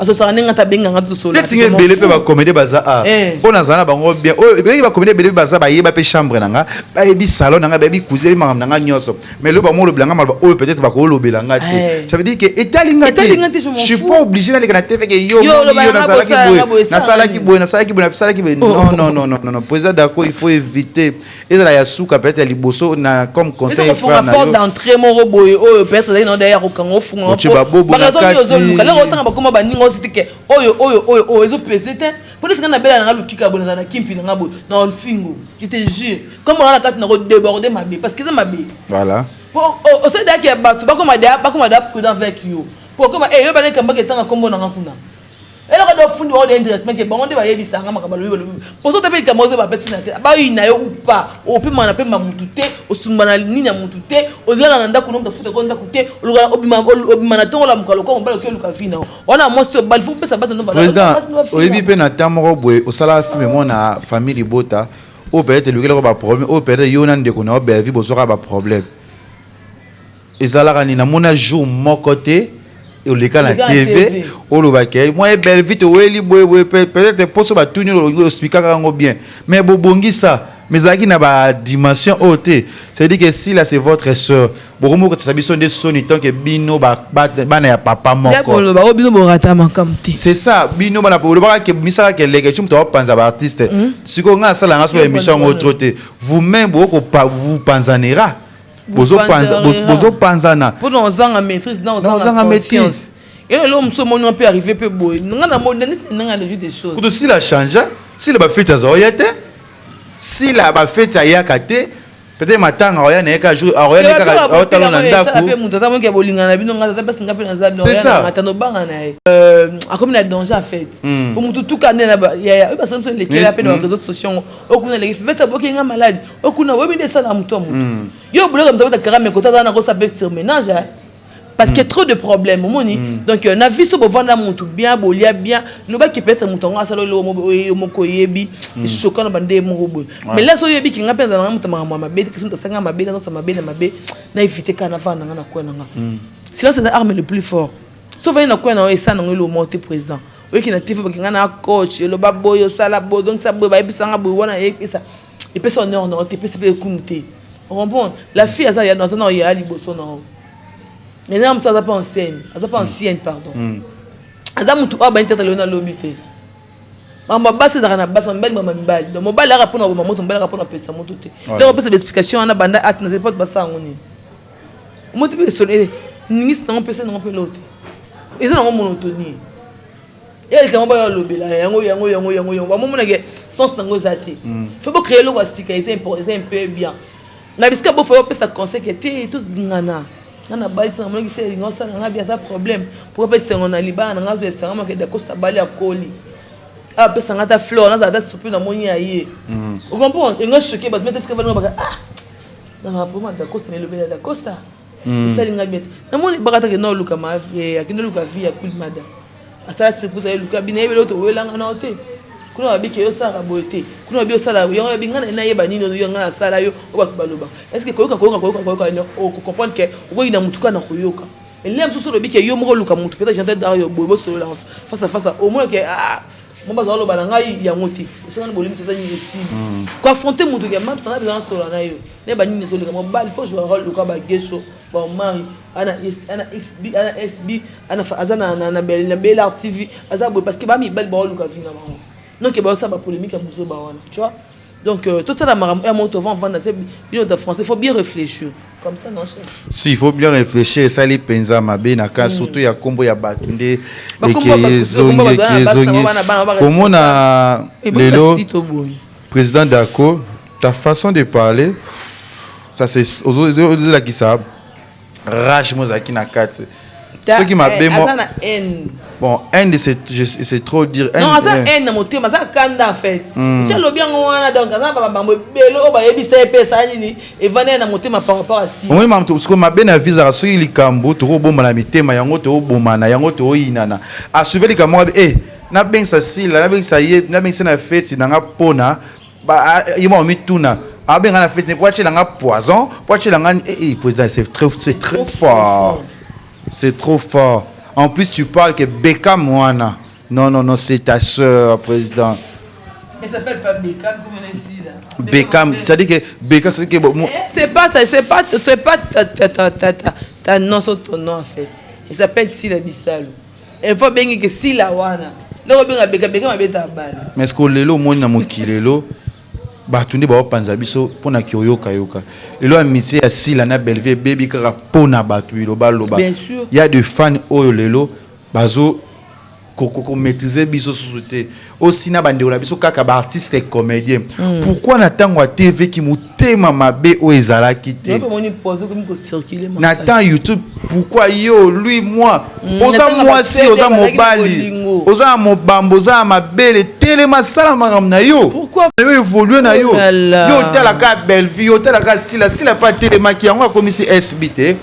Azosala ndenge ata abenganga tosola. Neti nga, ebele mpe bacomédie baza a mpo nazala na bango bien. Oyo ebeleki bacomédie ebele mpe baza, bayeba mpe chambre na nga, bayebi salon na nga, bayebi cuisine, bayebi makambo na nga nyonso. Mais lelo bango olobela nga maloba oyo peut-être bakolobela nga te, ça veut dire que etali nga te. Je suis pas obligé naleka na TV ke yo yo nasalaki boye, nasalaki boye, nasalaki boye, nasalaki boye. Non, non, non, non, non, président Dako, il faut éviter. Ezala ya suka, peut-être ya liboso na comme conseil. Frère na porte d'entrée moko boye oyo peut-être ezali na derrière, kokanga, ofunga. Otie babobo na kati. Ozoluka lelo otanga bakoma baninga ositi ke oyo oyo oyo oyo ezopese te. Mpo neti nga nabela nanga lukika boye, nazala na kimpi nanga boye na olfingo, je te jure, comme wana na kati nako déborde mabe, parce que eza mabe. Voilà. Osalidaki ya bato bakoma da prudent avec yo, po okoma yo balekambaki etanga nkombo nanga kuna, eloko de ofundi bango de indirectement ke bango nde bayebisanga makambo. Balobi, balobi poso te mpe likambo ozo bapeti na te, bayina yo ou pas, opemaka na pemba mutu te, osumba na nini ya mutu te, ozala na ndako no, mutu afutaka ndako te, obima na ntongo, olamuka lokola mobali, oki oluka vi na wana mwasi to bali, fo kopesa bato. Président, oyebi mpe na temps moko boye osalaka film mo na famille libota oyo peut-être elukelaka baproblème, oyo peut-être yo na ndeko na yo Belvi bozwaka baproblème. Ezalaka nini? Namona jour moko te oleka na TV olobaka mwa Belvi toweli boye boye. Peut-être mposo batuni, oexpliquaka yango bien, mais bobongisa, mais ezalaki na badimension oyo te. C'est-à-dire que si là c'est votre sœur, bokomokotisa biso nde soni tant que bino bana ya papa moko. Koloba bino borata makambo te. C'est ça, bino bana olobaka ke misaka keleke ti moto aopanza baartiste. Sikoyo ngai nasalanga so émission yango trop te. Vous-même vous panzanera, bozopanzana. Mpona ozanga maîtrise na ozanga maîtrise, elelo mosusu omoni mpe arrivé mpe boye, nga na moni neti ndenge ya des choses. Kutu sila change, sila bafeti azwa oya te, sila bafeti ayaka te, peut-être matanga oya na ye ka jour aoya ne kaka aotala na ndako. Mpe moto ata moki ya bolingana na bino, nga ata mpasi, nga mpe naza tano banga na ye, akomi na danger en fait. Po motu tuka nde oyo basala biso elekela mpe na baréseaux sociaux ngo, okuna eleki fete boki nga malade, okuna oyebi nde esala motu ya motu yo boleka moto abeta kara, mais kota aza na kosa mpe surménage, parce que trop de problèmes omoni. Donc na vie so bovanda motu bien, bolia bien, lobaki peut-être moto yango asala eloko yo moko oyebi, echoka na bande moko boye. Mais là so oyebi kinga mpe azalanga moto makambo ya mabe, kasi moto asanga mabe, nazosa mabe na mabe, na évite kaka navanda nanga na kwe nanga. Silence eza arme le plus fort. So ovandi na kwe na oyo esala nango eloko moko te. Président, oyoki na TV bakinga na coach, eloba boye, osala boye, donc sa boye, bayebisanga boye wana, epesa epesa honneur na yo te, epesi mpe ekumu te. Comprendre? La fille aza ya aza na ya liboso na yo. Mais na musa aza pas ancienne, aza pas ancienne pardon. Aza mutu oyo abandi tata lelo na lobi te. Makambo ya basi ezalaka na basi, mibali mama mibali. Donc mobali aka mpona koboma moto, mobali aka mpona kopesa moto te. Ndenge opesa ba explication wana banda ate na zepote basala yango nini? Moto mpe esolo ningisi nango mpesa nango mpe eloko te. Eza nango monotonie. Ye likambo bayo alobela yango yango yango yango yango bamomonake sens nango eza te. Faut bo créer eloko ya sika eza important, eza un peu bien. Na bisika bo faut opesa conseil ke te tozingana. Nga na bali to namonaki se elinga osala nga bien eza problème. Pourquoi pe esengo na libala na nga azwa esengo moke Dacosta bali akoli. Apesa nga ata fleur nazala ata surpris namoni ya ye. Ocomprendre? Enga choqué bato mais tika bana baka ah nazala problème ya Dacosta na elobeli ya Dacosta. Esali nga bien te. Namoni baka ata kende oluka ma akende oluka vie ya Queen Mada. Asala surprise aye luka bino yebeli oyo towelanga nao te. Kuna babi ke yo osalaka boye te. Kuna babi osala yango babi nga na nayeba nini oyo nga nasala yo oyo bato baloba. Est-ce que koyoka koyoka koyoka koyoka no oko comprendre que okoki na mutu kaka na koyoka. Elia mosusu olobi ke yo moko oluka mutu peut-être chanteur d'art yo boye bosolola face à face au moins ke ah mo baza oloba na ngai yango te. Esengani bolimbisa eza nini esili. Ko affronter mutu ke mam's na besoin nasolola na yo. Nayeba nini ezoleka mobali faut jouer rôle lokola ba Guesho ba Omari ana ana SB ana SB ana aza na na na na Bel TV aza boye parce que ba mibali ba oluka vie na bango. Donc ba osala ba polémique ya buzoba wana, tu vois. Donc tout ça la makambo ya moto va vendre c'est bino de français, faut bien réfléchir. Comme ça non chef. Si, il faut bien réfléchir esali penza mabe na ka surtout ya kombo ya bato nde eke ezongi eke ezongi komona lelo président Dako ta façon de parler ça c'est ozolakisa rage mo ezalaki na kati soki mabe mo aza na haine. Bon, haine c'est trop dire. Non, aza haine na motema, aza kanda en fait. Ti alobi yango wana donc aza na bambo ebele oyo bayebisa ye mpe esala nini evanda ye na motema par rapport à si. Omoni makambo sikoyo mabe na vie ezalaka soki likambo tokobomba na mitema yango tokobomana yango tokoyinana. Asuve likambo moko eh nabengisa Sila, nabengisa ye, nabengisa na feti na nga mpona ye moko mituna abenga na feti po atiela nga poison po atiela nga eh, eh, président c'est très fort. C'est trop fort. En plus, tu parles que Beckham wana. Non, non, non, c'est ta sœur, président. Elle s'appelle pas Beckham, comme on est ici là. Beckham, c'est-à-dire que Beckham, c'est-à-dire que bon, moi- Eh, c'est pas ta nom, c'est ton nom en fait. Elle s'appelle Sila Bissalo. Il faut bien que Sila wana. Donc bien Beckham, Beckham abeta balle. Mais est-ce que lelo omoni na mokili lelo bato nde baopanza biso mpona kiyoyokayoka lelo amitié ya Sila na Bellevue ebebi kaka mpona bato bilobaloba. Bien sûr. Ya de fan oyo lelo bazo komaîtrise biso susu te osi na bandeko na biso kaka baartiste comédien. Pourquoi na ntango ya TV ki motema mabe oyo ezalaki te? Yo moni poison comme ko circuler. Na temps YouTube, pourquoi yo, lui, moi, oza na ntango mwasi ba oza CD bazalaki na mobali bolingo. Oza na mobambo, oza na mabele, telema, sala makambo na yo. Pourquoi? Na yo évolue na yo. Oh là là. Yo otalaka Bellevue, yo otalaka Sila. Sila mpe atelemaki yango akomisi SB te.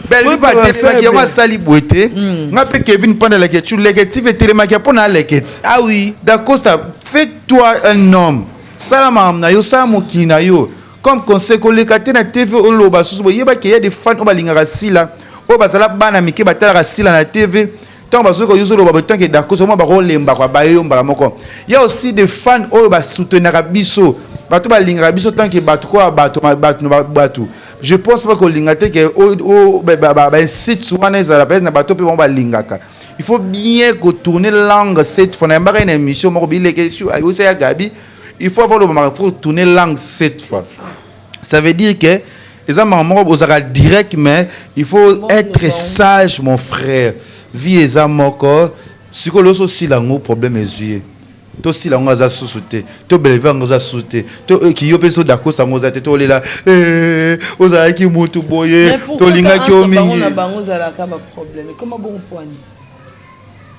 Bellevue mpe Oui, atelemaki faible. yango asali boye te. Nga mpe Kevin Panda Leketu, Leketi etelemaki mpo na Leketi. Ah oui. Dacosta, fais-toi un homme. Sala makambo na yo, sala mokili na yo. Comme conseil koleka te na TV oloba susu boyebaki ya des fans oyo balingaka Sila, oyo bazala bana mike batalaka Sila na TV. Ntango bazoyoka yo ozoloba boye tant que Dacosta omwa bakolemba kwa baye yo mbala moko. Ya aussi des fans oyo basoutenaka biso, bato balingaka biso tant que bato kwa bato bato na bato. Je pense pas kolinga te ke o ba incite wana ezala peut-être na bato mpe bango balingaka. Il faut bien tourner langue cette fois. Nayambaka une émission moko bileke osa ya Gabi. Il faut avoir le moment, il faut tourner langue cette fois. Ça veut dire que eza makambo moko ozalaka direct, mais il faut Bon, être bon. sage mon frère. Vie eza moko sikoyo loso osila yango problème ezwi ye tosila yango aza susu te to Bellevue yango aza susu te to kiyo mpe so Dacosta yango oza te tolela eh, ozalaki mutu boye Mais pourquoi tolingaki yo entre bango na mingi. bango ezalaka ba problème ekoma bongo poani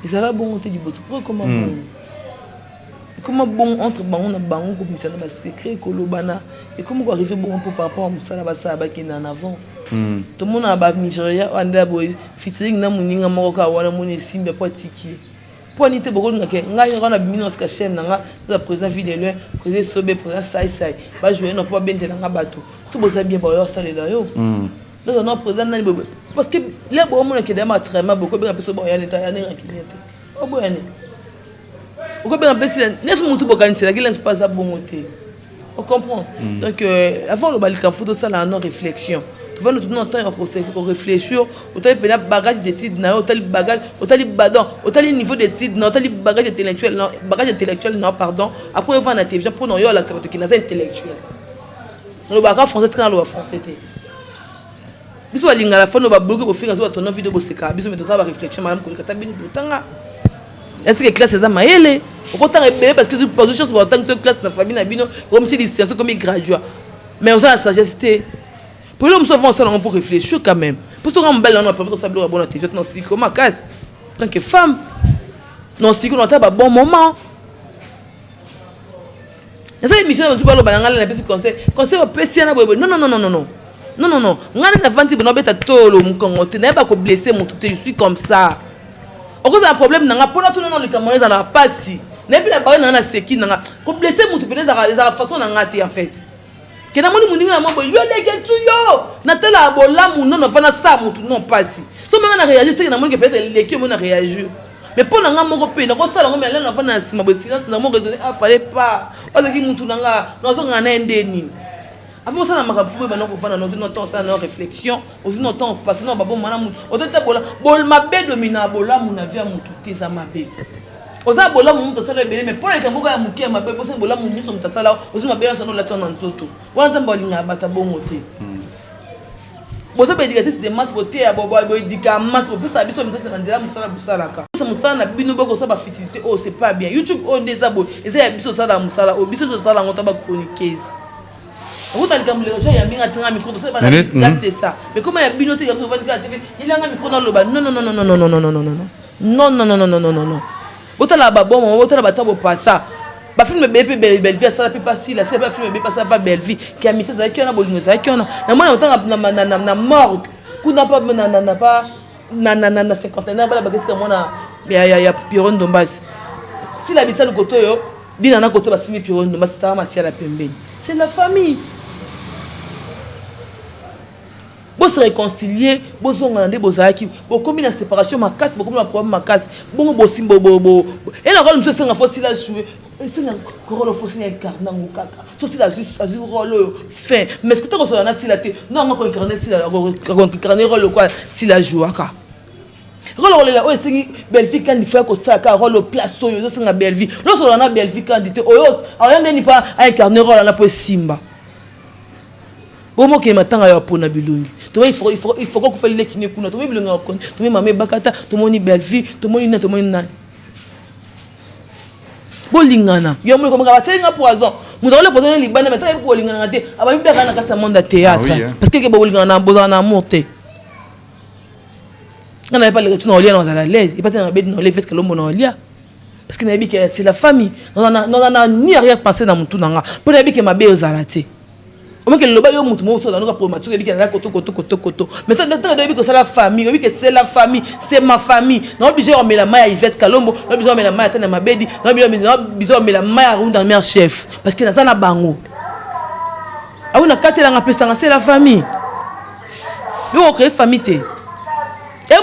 ezala bongo te liboso pourquoi ekoma bongo ekoma bongo entre bango na bango kobimisa na basecret kolobana ekoma koarrive bongo mpo par rapport ya mosala basala bakende en avant. Tomona banigéria oyo nde boye featuring na moninga moko kaka wana moni esimbi po atiki ye mpo ani te bokolingake ngai wana bimi na sika chaîne na nga toza président ville de loin, président Sobe, président Saisai bajoue na mpo babendela nga bato so boza bien baoya kosalela yo noza na président nani boye parce que le boomona ke dama traitement bokobenga mpe so boyani te ayani rancunier te oboyani okobenga mpe sila nyonso motu bokaniselaki lenso mpo aza bongo te. O comprendre? Donc avant oloba likambo faut tosala no réflexion. Tovanda tozwi na temps ya koréfléchir, otali mpena bagage d'étude na yo, otali bagage, otali badon, otali niveau d'étude na, otali bagage intellectuel na, bagage intellectuel na, pardon. Après ovanda na télévision mpona oyo olakisa bato ke naza intellectuel. Nalobaka français, tika naloba français te. Biso balingala fano baboki bofinga so batono video bosekaka biso, me totala baréflexion malamu koleka ta bino botanga. Est-ce que classe eza mayele okotanga ebele? Parce que bazwi chance batangi so classe na famille na bino, okomisi licence, okomi graduat, mais oza na sagesse te. Po eloko mosusu avant osala yango, faut réfléchir quand même. Po soki mobali wana permettre osala biloko ya bona te, na siko makasi tant que femme, na siko na ata babon moment nasala émission na bato baloba na ngai, napesi conseil, conseil opesi yana boye. Non, non, non, non, non, non, non, non, non. Ngai nde navandi bona obeta tolo mokongo te, nayeba koblesser motu te. Je suis comme ça. Okozala problème na nga mpona tuna na likambo wana, ezalaka mpasi. Nayebi na bari na nga na seki na nga koblesser motu pene ezalaka façon na nga te. En fait, ke namoni moninga na mwa boye, yo leke tu yo natalaka bolamu nono afana sa motu non mpasi. So meme na réagir, seke namoni ke peut-être eleki omoi na réagir, mais mpo na nga moko mpe nakosala yango. Mais alelo nafanda na nsima boye, silence na mo raisonner. Ah, fallait pas, ozalaki mutu na nga, nazonganga na ye nde nini. Avant osala makambo, faut boyeba kovanda na ozwi no temps, osala na réflexion, ozwi no temps opasse na baboma na mutu ozali bola bol mabe domina bolamu na vie ya mutu te. Eza mabe, oza bolamu mutu asala ebele, mais mpo na likambo kaka ya moke ya mabe, bosani bolamu nyonso moto asala. Ozwi mabe nyonso wana olati wana na nzoto wana. Nzambe alingaka bato bongo te. Boza baéducatrice de masse, boteya, boéduquer masse, bopesaka biso message na banzela. Mosala bosalaka mosala na bino, bokosala bafutilité oyo, c'est pas bien. YouTube oyo nde eza boye, eza ya biso. Osala mosala oyo, biso tosala yango ta bachroniqueuse. Okuta likambo lelo ya mingi atinga micro, tosala, c'est ça. Mais comme ya bino te, yango ovandi kaka tv, ilanga micro, naloba non, non, non, non, non, non, non, non, non, non, non, non, non, non, non, non, non. Botala babongo, botala bata bopasa bafilm ebele mpe Bellevie asala mpe pasila asala mpe bafilm ebele, pasala pa Bellevie ke amitié ezalaki wana, bolingo ezalaki wana. Namoni otanga na morgue kuna pa pa na cinquantenaire, bala baketika mwana ya Piero Ndombasi, sila bisalu koto oyo dina na koto basimi Piero Ndombasi, sala masiala pembeni. C'est la famille. Bose réconcilier, bozongana nde bozalaki. Bokomi na séparation makasi, bokomi na problème makasi bongo bosimba elaka mosusu. Esenga faut sila joue, esenga rôle, faut sila incarne yango kaka. So sila azwi rôle oyo fin, mais soki tokosola na sila te, no yango akoincarne, sila akoincarne rôle lokola sila jouaka rôle kolela oyo esengi Bellevie Kandi. Faut kosala kaka rôle place oyo ezosenga Bellevie. Losola na Bellevie Kandi te, oyo aoya ndeni mpo aincarne rôle wana mpo esimba. Bomokende matanga ya mpona bilongi, tomoni il faut kokufa leleki ne kuna, tomoni bilongi ya koni, tomoni mama ebakata, tomoni Bellevie, tomoni nani, tomoni nani. Bolingana yo moko komaka batialinga poison, moto akole poison libanda, mais tala kolinganaka te, abamibeka na kati ya monde ya théâtre, parce que bolingana na bozala na amour te. Nga na yepa leka tina olia na ozala à l'aise, epa te na bedi na olia fête kalombo na olia, parce que nayebi ke c'est la famille. Naza na ni arrière pensée na motu na nga, mpo nayebi ke mabe ozala te. Omoke loba yo motu moko ozanuka problématique, oyebi ke naza koto koto koto koto, mais ntango oyebi kosala famille, oyebi ke c'est la famille, c'est ma famille. Na obligé omela mai ya Ivete Kalombo, na obligé omela mai ya Tana Mabedi, na obligé omela mai ya Runda mare chef, parce que naza na bango awi na kati elanga apesanga. C'est la famille. Yo ocréer famille te, e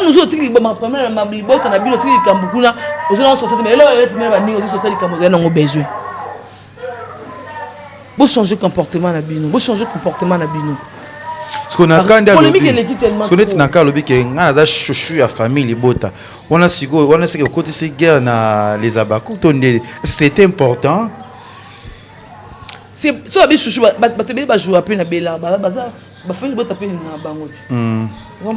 mosusu otiki libota na bino, otiki likambo kuna, ozona société, mais eloko première baninga ozi société, likambo ozali nango besoin. Bochanger comportement na bino, bochanger comportement na bino. Polémique eleki tellement. Neti na ka alobi ke ngai naza chouchou ya famille libota wana. Sikoyo wana seke okotisi guerre na les abaku to nde c'était important. So babi chouchou, bato ebele bajoua mpe na bela, baza bafamille libota mpe elingaka bango te.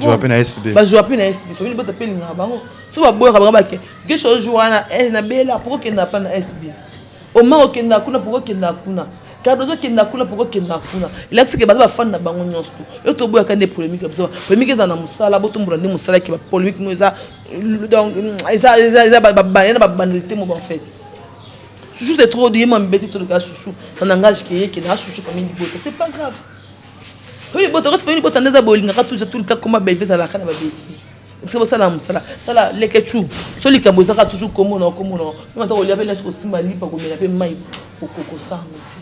Joua mpe na SB. Bajoua mpe na SB, famille libota mpe elingaka bango. So baboyaka bango bake gesho jour wana na bela poko okendaka mpa na SB, Omar okendaka kuna, poko okendaka kuna, Cardozo okendaka kuna, poko okendaka kuna. Elakisi ke baza bafani na bango nyonso. To yo toboyaka nde polémique na biso. Polémique eza na mosala, botombola nde mosala ke bapolémique mo eza donc eza na babanalité mo. En fait, chouchou c'est trop ye mwa mibeti toloka chouchou, ça n'engage ke ye ke na chouchou famille libota. C'est pas grave, famille libota kasi famille libota nde eza bolingaka toujours tout le temps. Koma Belve ezalaka na babétise parce que bosala mosala. Tala lekechu, so likambo ezaka toujours kombo na kombo na yo, ata kolia mpe nyonso, kosimba lipa, komela mpe mai, kosango ti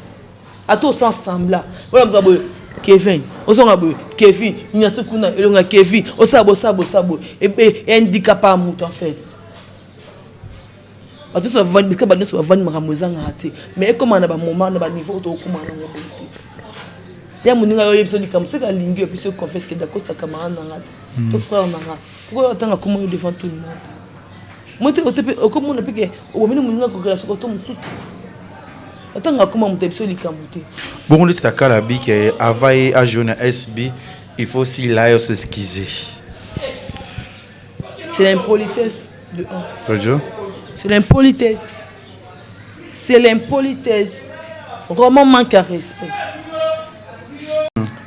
ata osan sembla olambuka boye. Kevin ozonga boye, Kevin nyati kuna elonga, Kevin osala boye, osala boye, osala boye, ehandicapa moto en fait. Bato nyonso bavandi bisika, bato nyonso bavandi, makambo ezangaka te, mais ekóma na bamoment, na baniveau oyo tokóma nango boye te. Ya moninga yo oyebi so likambo, soki alingi yo, epesi yo confiance ke Dacosta camarade na nga te to frère na nga, pourquoi otanga kombo yo devant tout le monde? Moi te, ote mpe okomona mpe ke obomini moninga korelation koto mosusu, otanga akoma moto ya biso likambo te. Bongo neti na kala bike avant ye ajoue na SB, il faut sila yo s'excuser. C'est l'impolitesse de un. Tojo. C'est l'impolitesse, c'est l'impolitesse vraiment, manque à respect.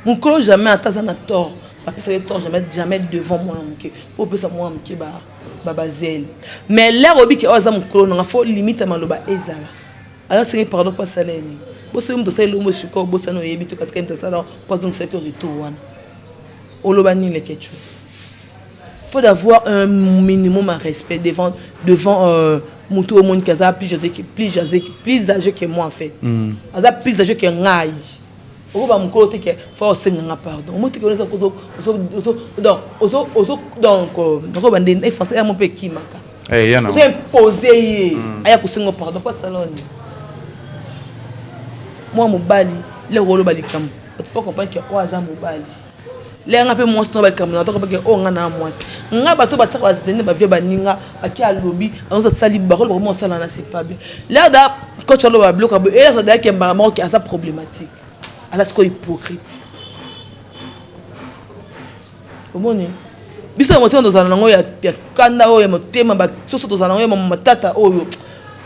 Mokolo jamais, ata aza na tort, bapesaki tort jamais, jamais devant mwana moke, po opesa mwana moke babazele. Mais l'heure obiki oyo aza mokolo nanga, faut limite ya maloba ezala. Alors sengi pardon mpo asala ye nini? Bosoki moto asali elongo sikoyo, obosani, oyebi te katika moto asala mpo azongisaki retour wana, oloba nini? Lekechu, faut d'avoir un minimum de respect devant moto omoni aza plus âgé que moi en fait. Aza plus âgé que ngai, okoba mokolo te ke faut osenganga pardon. Omo te ke donc donc nakoba nde français ya mo mpe ekimaka. Ozo impose ye aya kosenga pardon mpo asala nini? Mwa mobali lero oloba likambo, bato faut comprendre ke oyo aza mobali. Lenga mpe mwasi no balikambo na toka ke oyo nga na mwasi nga, bato batiaka bazitene bavie baninga baki alobi bango asali bakoloba koma osala na, c'est pas bien. L'air da coach aloba biloko boye, eyasa dayaki mbala moko ke aza problématique, aza sikoyo hypocrite. Omoni biso ya motema tozala nango ya kanda, oyo ya motema basoso tozala nango ya matata oyo.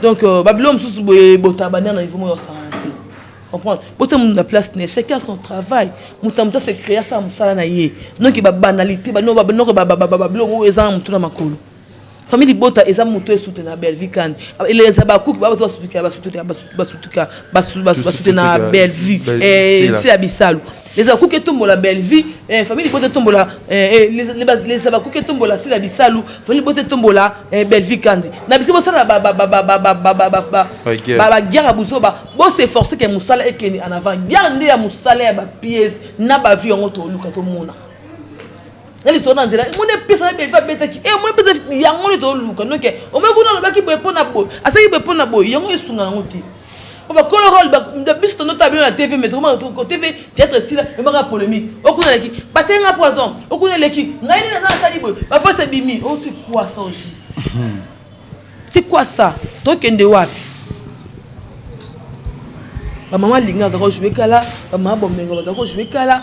Donc babilo mosusu boye botala banere na niveau moko osala te, comprendre? Botia moto na place ne, chacun son travail. Moto na moto ase créa, asala mosala na ye. Donc babanalité noko babiloko oyo eza na motu na makolo. Famille libota eza moto esoutenir Bellevue Kandi, eza bakuki bato basutuka basoutenir Bellevue ntina bisalu. Les bakuki etombola Bellevue, famille libota etombola, les bakuki etombola Sila Bisalu, famille libota etombola Bellevue Kandi. Na biso bosala baguerre ya buzoba, bos'efforce ke mosala ekende en avant. Guerre nde ya mosala ya bapièce na bavie yango toluka tomona na lisolo na nzela. Moni epesa na Bellevue abetaki e moni epesa yango nde toluka. Donc omoi kuna alobaki boye mpo na boye, asalaki boye mpo na boye, yango esunga yango te. Po bakolo role biso tondota bino na TV, mais tokoma TV, théâtre esila, emaka polémique. Okuna eleki batie nga poison, okuna eleki ngai nini, naza nasali boye, baforce ebimi. Oh, c'est quoi ça au juste? C'est quoi ça? Tokende wapi? Bamama alinga aza kojouer kala, bamama bomengo baza kojouer kala.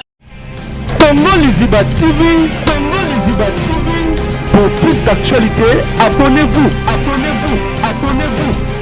Congo Liziba TV, Congo Liziba TV. Pour plus d'actualités, abonnez-vous, abonnez-vous, abonnez-vous.